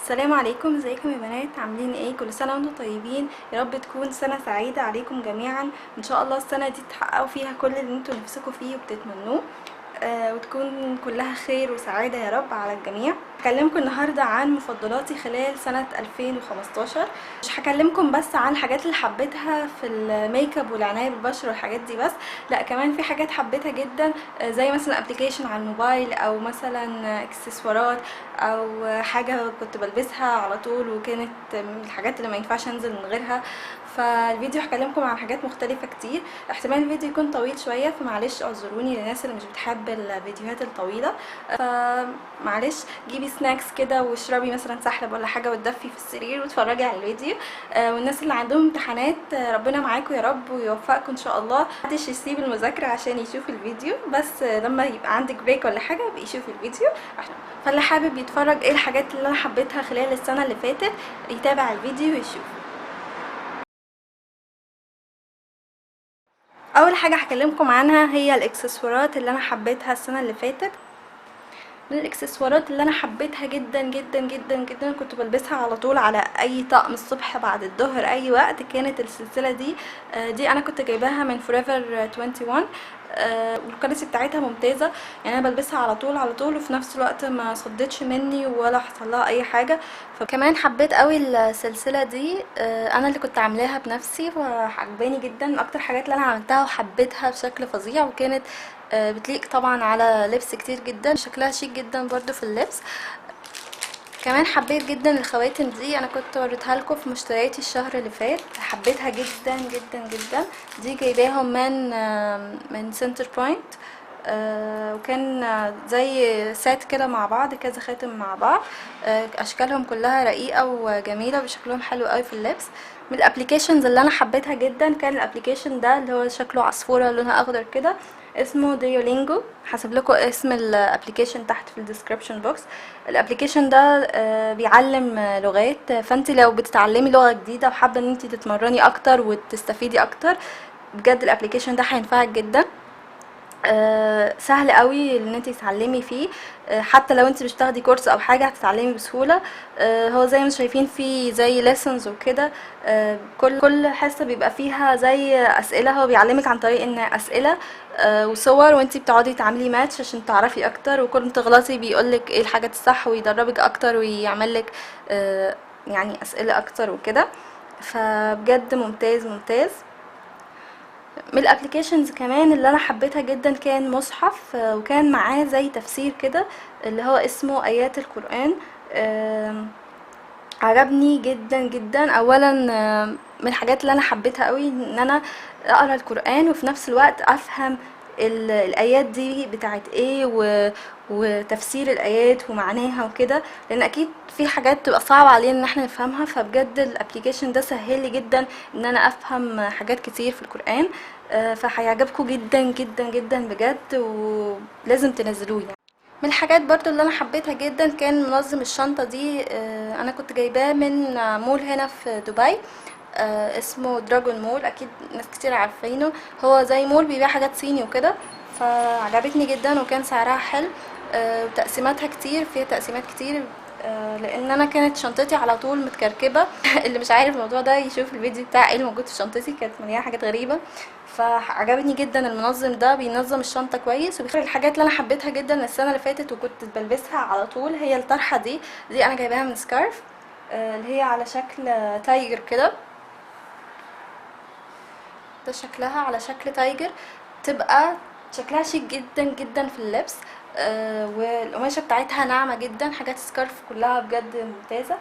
السلام عليكم، ازيكم يا بنات؟ عاملين ايه؟ كل سنة وانتم طيبين، يا رب تكون سنة سعيدة عليكم جميعا. ان شاء الله السنة دي تحققوا فيها كل اللي انتم نفسكم فيه وبتتمنوه، وتكون كلها خير وسعادة يا رب على الجميع. هكلمكم النهارده عن مفضلاتي خلال سنة 2015. مش هكلمكم بس عن الحاجات اللي حبيتها في الميك اب والعناية بالبشره والحاجات دي بس، لا كمان في حاجات حبيتها جدا، زي مثلا application على الموبايل، او مثلا اكسسوارات، او حاجة كنت بلبسها على طول وكانت من الحاجات اللي ما ينفعش انزل من غيرها. فالفيديو هكلمكم عن حاجات مختلفة كتير. احتمال الفيديو يكون طويل شوية، فمعلش اعذروني للناس اللي مش بتحب الفيديوهات الطويلة. فمعلش جيبي snacks كده واشربي مثلا سحلب ولا حاجة وتدفي في السرير واتفرجي على الفيديو. والناس اللي عندهم امتحانات، ربنا معاكم يا رب ويوفقكم ان شاء الله. محدش يسيب المذاكرة عشان يشوف الفيديو، بس لما يبقى عندك break ولا حاجة ابقي شوفي الفيديو. فاللي حابب يتفرج ايه الحاجات اللي انا حبيتها خلال السنة اللي فاتت يتابع الفيديو ويشوف. اول حاجة هكلمكم عنها هي الاكسسوارات اللي انا حبيتها السنة اللي فاتت. من الاكسسوارات اللي انا حبيتها جدا جدا جدا جدا، كنت بلبسها على طول على اي طقم، الصبح بعد الظهر اي وقت، كانت السلسلة دي. دي انا كنت جايباها من Forever 21، وال quality بتاعتها ممتازة، يعني انا بلبسها على طول على طول، وفي نفس الوقت ما صدتش مني ولا حصل لها اي حاجة. فكمان حبيت قوي السلسلة دي، انا اللي كنت عاملاها بنفسي وعجباني جدا. من اكتر حاجات اللي انا عملتها وحبيتها بشكل فظيع، وكانت بتليق طبعا على لبس كتير جدا، شكلها شيك جدا برضو في اللبس. كمان حبيت جدا الخواتم دي، انا كنت وريتها لكم في مشترياتي الشهر اللي فات، حبيتها جدا جدا جدا. دي جايباهم من سنتر بوينت، وكان زي set كده مع بعض، كذا خاتم مع بعض، اشكالهم كلها رقيقه وجميلة وشكلهم حلو قوي في اللبس. من ال applications اللي انا حبيتها جدا كان ال application ده اللي هو شكله عصفوره لونها اخضر كده، اسمه Duolingo. هسيب لكم اسم ال application تحت في ال description box. ال application ده بيعلم لغات، فانت لو بتتعلمي لغة جديدة وحابة ان انت تتمرني اكتر وتستفيدي اكتر، بجد ال application ده هينفعك جدا. سهل قوي ان انت تتعلمي فيه، حتى لو انت مش تاخدي كورس او حاجة هتتعلمي بسهولة. هو زي ما شايفين فيه زي lessons وكده، كل حصة بيبقى فيها زي اسئلة، هو بيعلمك عن طريق ان اسئلة وصور، وانت بتقعدي تعملي ماتش عشان تعرفي اكتر، وكل ما تغلطي بيقولك ايه الحاجات الصح ويدربك اكتر ويعملك يعني اسئلة اكتر وكده. فبجد ممتاز ممتاز. من ال applications كمان اللي انا حبيتها جدا كان مصحف، وكان معاه زي تفسير كده اللي هو اسمه ايات القرآن. عجبني جدا جدا. اولا من الحاجات اللي انا حبيتها قوي ان انا اقرا القرآن وفي نفس الوقت افهم الايات دي بتاعت ايه وتفسير الايات ومعناها وكده، لان اكيد في حاجات تبقى صعبة علينا ان احنا نفهمها. فبجد ال application ده سهل لي جدا ان انا افهم حاجات كتير في القرآن، فهيعجبكم جدا جدا جدا بجد، ولازم تنزلوه يعني. من الحاجات برضو اللي انا حبيتها جدا كان منظم الشنطة دي، انا كنت جايباه من مول هنا في دبي، اسمه دراجون مول، اكيد ناس كتير عارفينه. هو زي مول بيبيع حاجات صيني وكده، فعجبتني جدا وكان سعرها حلو، وتقسيماتها كتير، فيها تقسيمات كتير، لان انا كانت شنطتي على طول متكركبه. اللي مش عارف الموضوع ده يشوف الفيديو بتاع ايه اللي موجود في شنطتي، كانت مليانة حاجات غريبة. فعجبني جدا المنظم ده، بينظم الشنطة كويس. وبيخلي الحاجات اللي انا حبيتها جدا السنة اللي فاتت وكنت بلبسها على طول هي الطرحة دي. دي انا جايباها من سكارف، اللي هي على شكل tiger كده، ده شكلها على شكل tiger، تبقى شكلها شيك جدا جدا في اللبس، والقماشه بتاعتها ناعمة جدا. حاجات سكارف كلها بجد ممتازة،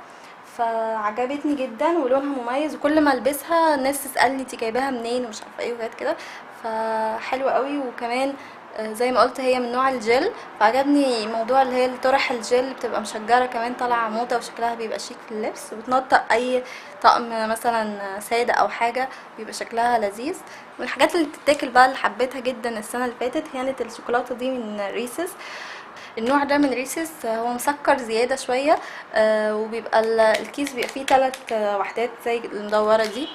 فعجبتني جدا ولونها مميز، وكل ما البسها الناس تسالني انتي جايباها منين ومش عارفه ايه وحاجات كده، فحلوه قوي. وكمان زي ما قلت هي من نوع الجل، فعجبني موضوع اللي هي الطرح الجل بتبقى مشجره كمان، طالعه موضة وشكلها بيبقى شيك في اللبس، وبتنطق اي طقم مثلا ساده او حاجة بيبقى شكلها لذيذ. من الحاجات اللي بتتاكل بقى اللي حبيتها جدا السنة اللي فاتت كانت الشوكولاتة دي من ريسس. النوع ده من ريسس هو مسكر زيادة شوية، وبيبقى الكيس بيبقى فيه 3 وحدات زي المدوره دي،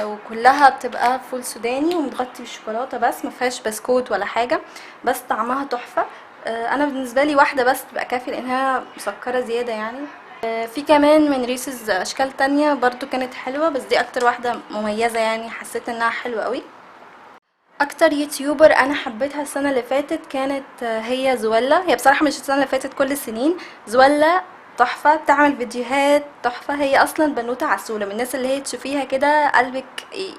وكلها بتبقى فول سوداني ومتغطي بالشوكولاته، بس ما فيهاش بسكوت ولا حاجة، بس طعمها تحفة. انا بالنسبة لي واحدة بس تبقى كافيه لانها مسكره زيادة يعني. في كمان من Reese's اشكال تانية برضو كانت حلوة، بس دي اكتر واحدة مميزة يعني، حسيت انها حلوة قوي. اكتر YouTuber انا حبيتها السنة اللي فاتت كانت هي زويلا. هي بصراحة مش السنة اللي فاتت، كل السنين. زويلا تحفة، بتعمل فيديوهات تحفة. هي اصلا بنوتة عسولة، من الناس اللي هي تشوفيها كده قلبك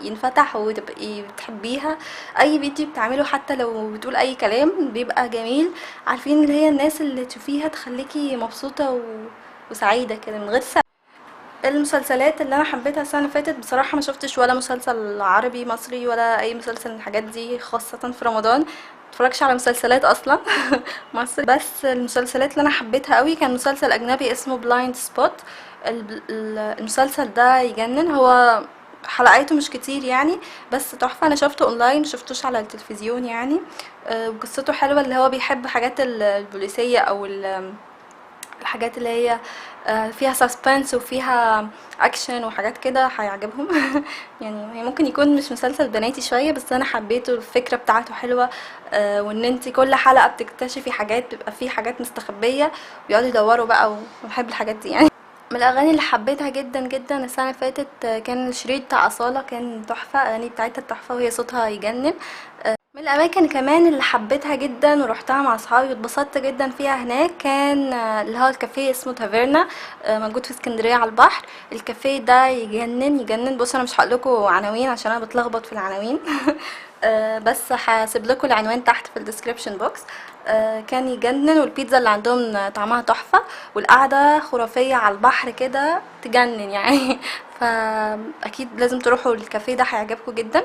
ينفتح وتبقي بتحبيها. اي فيديو بتعمله حتى لو بتقول اي كلام بيبقى جميل. عارفين اللي هي الناس اللي تشوفيها تخليكي مبسوطة وسعيدة كده من غير سبب. المسلسلات اللي انا حبيتها السنة اللي فاتت، بصراحة ما شفتش ولا مسلسل عربي مصري ولا اي مسلسل من الحاجات دي، خاصة في رمضان ما اتفرجش على مسلسلات اصلا مصري. بس المسلسلات اللي انا حبيتها قوي كان مسلسل اجنبي اسمه Blind Spot. المسلسل ده يجنن، هو حلقاته مش كتير يعني، بس تحفة. انا شفته اونلاين، مشفتوش على التلفزيون يعني. وقصته حلوة، اللي هو بيحب حاجات البوليسيه او الحاجات اللي هي فيها suspense وفيها اكشن وحاجات كده، هيعجبهم. يعني هي ممكن يكون مش مسلسل بناتي شوية، بس انا حبيته، الفكرة بتاعته حلوة. وان انت كل حلقة بتكتشفي حاجات، بيبقى فيه حاجات مستخبيه ويقعدوا يدوروا بقى، وبحب الحاجات دي يعني. من الاغاني اللي حبيتها جدا جدا السنة اللي فاتت، كان الشريط بتاع اصاله، كان تحفة، الاغاني بتاعتها تحفة وهي صوتها يجنن. من الاماكن كمان اللي حبيتها جدا ورحتها مع اصحابي واتبسطت جدا فيها هناك، كان اللي هو الكافيه اسمه تافيرنا، موجود في اسكندرية على البحر. الكافيه ده يجنن يجنن. بصوا انا مش هقول لكم عناوين عشان انا بتلخبط في العناوين، بس هسيب لكم العنوان تحت في ال description box. كان يجنن، والبيتزا اللي عندهم طعمها تحفة، والقعده خرافية على البحر كده تجنن يعني. فاكيد لازم تروحوا الكافيه ده، هيعجبكم جدا.